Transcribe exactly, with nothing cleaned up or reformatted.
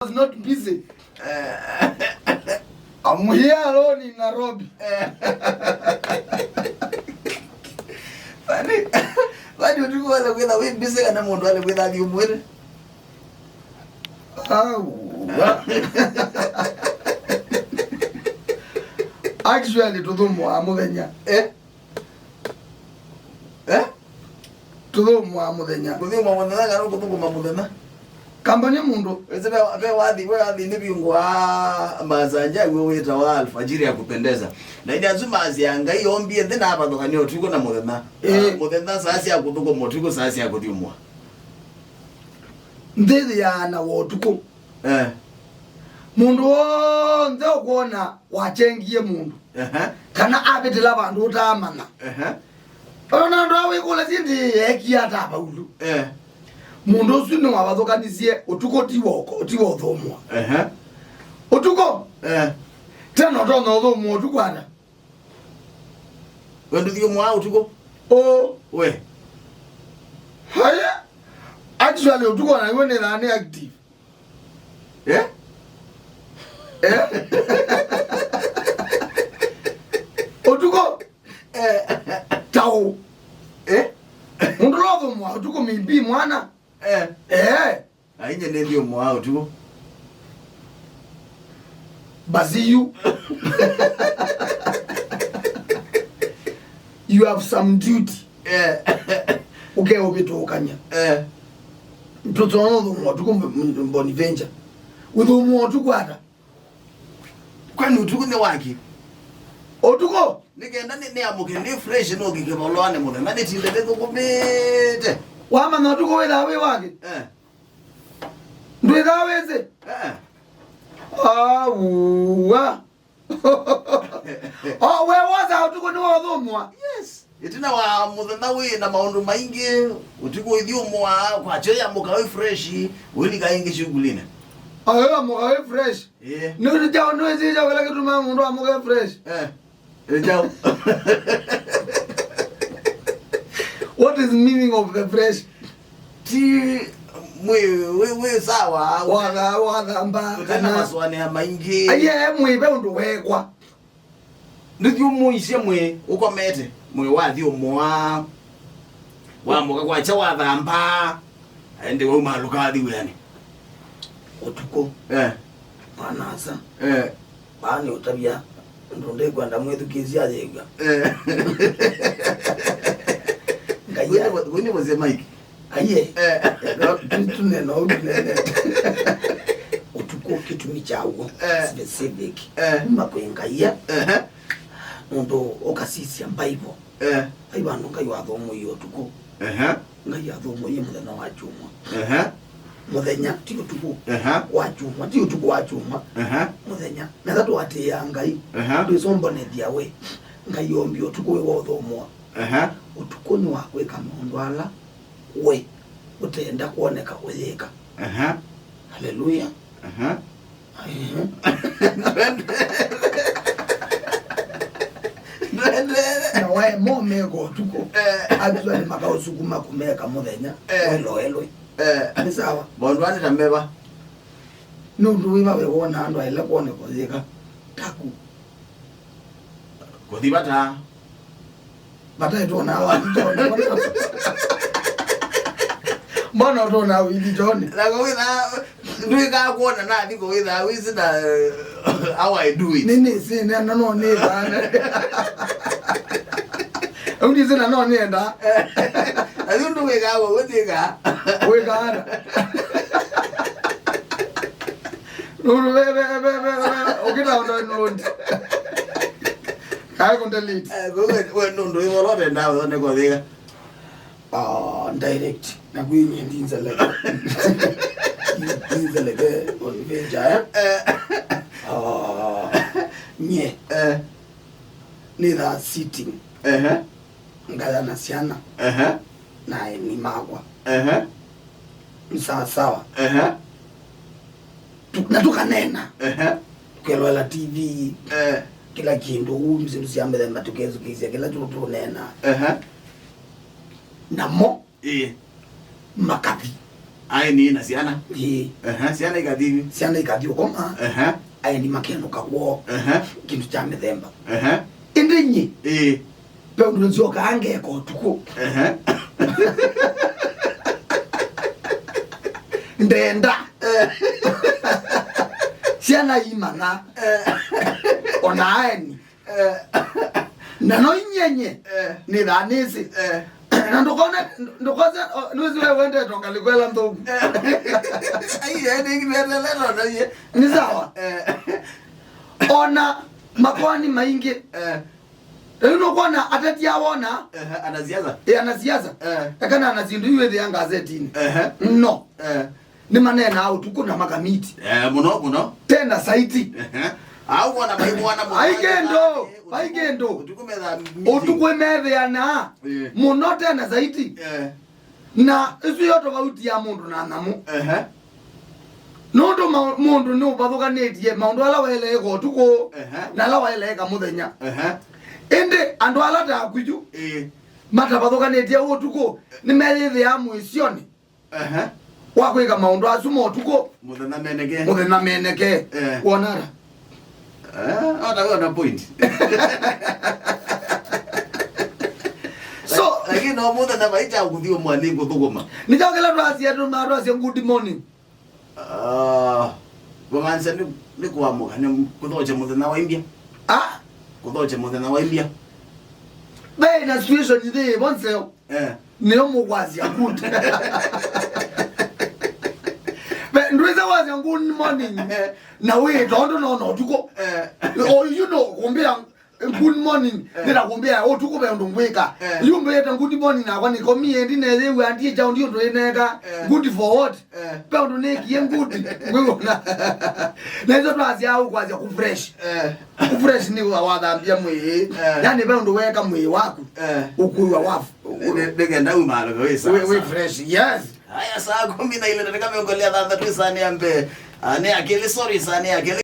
was not busy. I'm here alone in Nairobi. Vani, vani ũtukũ wale kwĩtha wĩ busy kana mũndũ ale kwĩtha athiĩ ũmwĩre? Au. Actually, tũthũmũaa mũthenya. Eh? Eh? Tũthũmũaa mũthenya. Kũthũmũa mũthenya kana kũthũkũma mũthenya? Kambani mũndũ. Ese ve, ve wathi, ve wathi nĩ viungo wa masanja wĩ wĩtawa alfajiri ya kupendeza. Na ina asu maasya Ngai ombie nthĩ na avathũkania ũtukũ na mũthenya. Eh. Ah, mũthenya saa sya kũthũkũma, ũtukũ saa sya kũthyũmũa. Nthĩ yĩaana wa ũtukũ. Eh. Mũndũ w'onthe ũkwona wachengie mũndũ. Ehe. Kana avĩtĩla vandũ ũtaamanya. Ehe. Ona andũ aa wĩkũlasya ĩndĩ eekie ata Vaulo? Eh. Mũndũ ũsu nĩwavathũkanisye ũtukũ ti wa ũko-, ti wa ũthũmũa. Ehe. Ũtukũ? Eh. Tena ũtonya ũthũmũa ũtukũ ata? We ndũthyũmũaa ũtukũ? Ũ. We. Haya. Actually, ũtukũ ona iwe nĩthaa nĩ active. Eh? Eh? Ũtukũ? Eh. Taũ. Eh? Mũndũ lothũmũa ũtukũ mimbi mwana. Eh. Eh. Ainye nĩ ndio mwa ũtukũ. Basi you. You have some duty. Eh. Ũke ũvĩtũkanya. Eh. Tũtono thũmũa ũtukũ mb-, mb-, Bonaventure. Ũthũmũa ũtukũ ata? Kwani ũtukũ nĩ waki? Ũtukũ? Nĩkenda nĩ, nĩ amũke, nĩ fresh, nũke kĩvoloanĩ mũthenya, nĩtinde nĩthũkũmĩte. Wamanya ũtukũ wĩthaa wĩ waki? Eh. Ndwĩthaa wĩsĩ? Eh. Aua. O, we wosa ũtukũ nĩ wathũmũa? Yes. Ĩtina wa mũthenya wĩ na maũndũ maingĩ, ũtukũ ũithyũmũa, kwakya ũyamũka wĩ fresh, ũilika ĩngĩ shughulini. Ayo amũka wĩ fresh. Ĩĩ. Nĩ kyaũ, nĩwĩsĩ kyaũ kĩla kĩtumaa mũndũ amũke fresh? Eh. Ĩĩ, kyaũ? What is meaning of the fresh? Ti mwĩ, wĩ, wĩ sawa. Watha-, wathamba, ũtena kana masũanĩa maingĩ. Aiye, mwĩ ve ũndũ wekwa. Ndũthyũmũisye mwĩ ũkomete, mwĩ wathyũmũa, wamũka kwakya wathamba, ĩndĩ waumalũka wathi wĩanĩ. Ũtukũ. Eh. Mwana-a-asa. Eh. Vaa nĩ ũtavya, ũndũ ndĩkwenda mwĩthukĩĩsya ayĩw'a. Eh. Ngai ya- Wĩnĩ mũsye Mike. Aiye. Eh. Eka tu-, tunena ũu tunene. Ũtukũ kĩtumi kyaw'o, eh, specific. Eh. Kuma kwĩ Ngai. Ehe. Nũndũ ũkasisya Bible. Eh. Vai vandũ Ngai wathũmũie ũtukũ. Ehe. Ngai athũmũie mũthenya wa kyumwa. Ehe. Mũthenya, ti ũtukũ. Ehe. Wa kyumwa, ti ũtukũ wa kyumwa. Ehe. Mũthenya. Nesa tũatĩĩaa Ngai. Ehe. Ndwĩsũmbonethya we. Ngai ombie ũtukũ wĩ wa ũthũmũa. Ehe. Ũtukũ nĩ wa kwĩka maũndũ ala we ũtenda kwoneka ũyĩka. Ehe. Haleluya. Ehe. Ehe. Ndwendele. Na waema ũmeka ũtukũ, eh, actually makaũsukuma kũmeka mũthenya, eh, wĩloelwe. Eh. Nĩ sawa? Maũndũ aa nĩ ta meva? Nũndũ wĩva we wona andũ aĩle kwoneka ũyĩka taku? Kũthi vata. Vataĩ tũonaa wathi John. Mbona ũtũonaa wathi John? Na kũwĩtha, ndwĩkaa kuona nathi kũwĩtha, wĩsĩ na, eh, how I do it. Nĩ, nĩsĩ, nĩ, no, no, nĩthaa. Au nĩsĩ na no nĩenda. Ayu ndũwĩkaa we, wĩtĩkaa. Wĩkaa ata? Nũndũ ve, ve, ve, ve, ve, ũkĩta ũndũ nũndũ. Kae kũndelete. Eh, we, we, we, nũndũ wĩ wolo ũtendaa ũthoneka ũthĩka. Ah, direct. Na kwĩ nyie ndinzeleke. Ndinzeleke on venture, eh? Eh. Ah, nyie. Eh. Nĩthaa sitting. Ehe. Ngaya na syana. Ehe. Na aeni makwa. Ehe. Nĩ sawa sawa. Ehe. Tu-, na tũkanena. Ehe. Tũkelwela T V. Eh. Kĩla kĩndũ, ũu, syĩndũ sya mĩthemba tũkesũkĩĩsya kĩla tũ-, tũũneena. Ehe. Namo, ĩĩ, makathi. Aeni na syana. Ĩĩ. Ehe, syana ikathi. Syana ikathi ũkoma. Ehe. Aeni makenũka kwoo. Ehe. Kĩndũ kya mĩthemba. Ehe. Ĩndĩ nyie. Ĩĩ. Ve ũndũ nzyokaa ngeka ũtukũ. Ehe. Ndenda. Eh. Syana imanya. Eh. Ona aeni. Eh. Na no inyenye. Eh. Nĩthaa nĩsĩ. Eh. Na ndũkone, ndũkose, o, nĩwĩsĩ we wendete ngalikwela nthũku. Eh. Ai, eh, nĩ ngimetelela na ye. Nĩ sawa. Eh. Ona makoani maingĩ. Eh. Rĩu nũkwona ateti awona. Ehe, anasiasa. Ĩ, anasiasa. Eh. Ekana na syĩndũ iwĩthĩa ngazetinĩ. Ehe. No. Eh. Nĩmaneenaa ũtukũ na makamiti. Eh, mũno, mũno. Tena saiti. Ehe. Au wana maimwana mũno. Ai kĩndũ, ai kĩndũ. Ũtukũ metha meeting. Ũtukũ metheanaa. Eh. Mũno tena saiti. Eh. Na ĩsu yo tofauti ya mũndũ na nyamũ. Ehe. Nũndũ ma-, mũndũ nĩũvathũkanĩtye maũndũ ala waĩle ĩka ũtukũ, ehe, na ala waĩle ĩka mũthenya. Ehe. Ĩndĩ andũ ala ta akuyu, ĩĩ, matavathũkanĩtye ũtukũ, nĩmeyĩthĩaa mũisyonĩ, ehe, wa kwĩka maũndũ asu ma ũtukũ. Mũthenya meneke. Mũthenya meneke. Eh. Wona ata? Eh, ona we ona point. So, lakini no mũthenya vaita kũthiĩ mwanĩ kũthũkũma. Nĩkyo kĩla twasie, tũma twasie good morning. Ah, vamaanisha nĩ, nĩ kũamũka, nĩ kũthokya mũthenya wa imbya. Ah? Kũthokya mũthenya wa imbya. Ve na situation ithĩ vo nzeo. Eh. Nĩyo mũkwasya good. Ve, ndwĩsa wasya good morning. Eh. Na wĩ tondũ nona ũtukũ. Eh. Oh, you know, kũmbĩa good morning. Eh. Nĩtakũmbĩa ũtukũ ve ũndũ ngwĩka. Eh. Yu mbĩĩte good morning nakwa nĩkomie ndi neyĩw'a ndiĩ kyaũ ndi ũndũ ĩneka. Eh. Good for what? Eh. Ve ũndũ nĩkie good. Ngwĩwona. Na iso twasya ũkwasya ku fresh. Eh. Ku fresh nĩ wa-, wathambia mwĩĩ. Eh. Yani ve ũndũ weka mwĩĩ waku. Eh. Ũkwĩw'a wafu. Nĩ-, nĩ-, nĩkenda umalo wĩ sawa, wĩ, wĩ sawa. Fresh, yes. Haya, saa kumi na ile dakika mĩongo ĩlĩ na thanthatũ ĩsaa nĩ ya mbee. Ah, nĩ akili, sorry, saa nĩ akili.